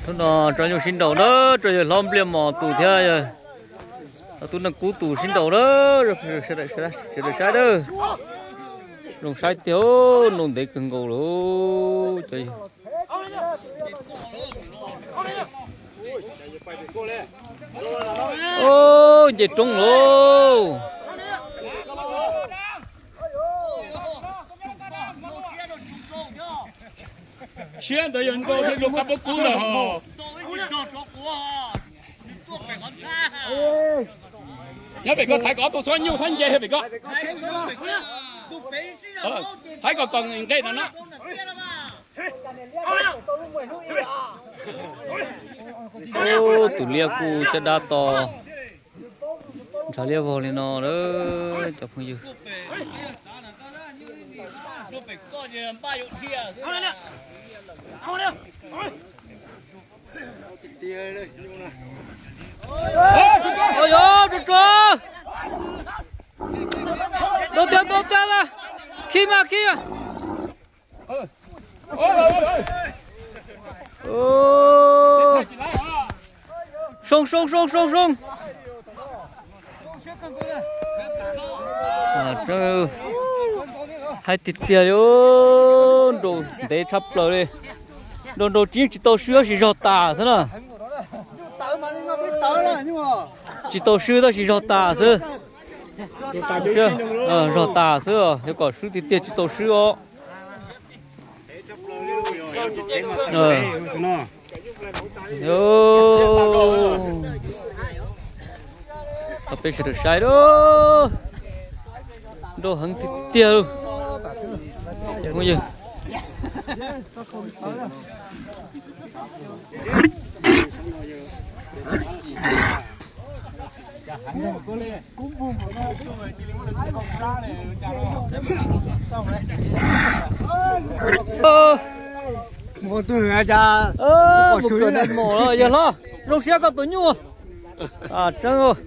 Hnub no rov nyuj sib nraus na, rau yawg hlob Npliaj Mos tus thiab yawg tub Neej Kub tus sib nraus na, sawv daws saib na. Zoo saib tiag, nrau ntev kawg nkaus lawm. Nce roob lauj. Siab ntawd yog nrau thiab luag qab pob kub ntawd hos. Nyob pem ko, thaiv kom ob tug txhob nyuj txhob nce pem ko. Thaiv kom kom nqe no na. Tus liab kuj caj dab to, ntshav liab vog li no lawm cov phooj ywg. Ua, rua rua, ntaus tiag ntaus tiag, khib mas khib. Soo soo soo soo soo. Hais tiag tiag li, nrau ntev tshaj plaws li. Nrau nrau tsis tsis tau swb, tab sis zog tas xwb na. Tsis tau swb tab sis zog tas xwb. Zog tas xwb, yog kom swb tiag tiag tsis tau swb os. Peb sawv daws saib, nrau heev tiag tiag lauj. Yawg hlob, zoo siab koj tus nyuj. Tseeb.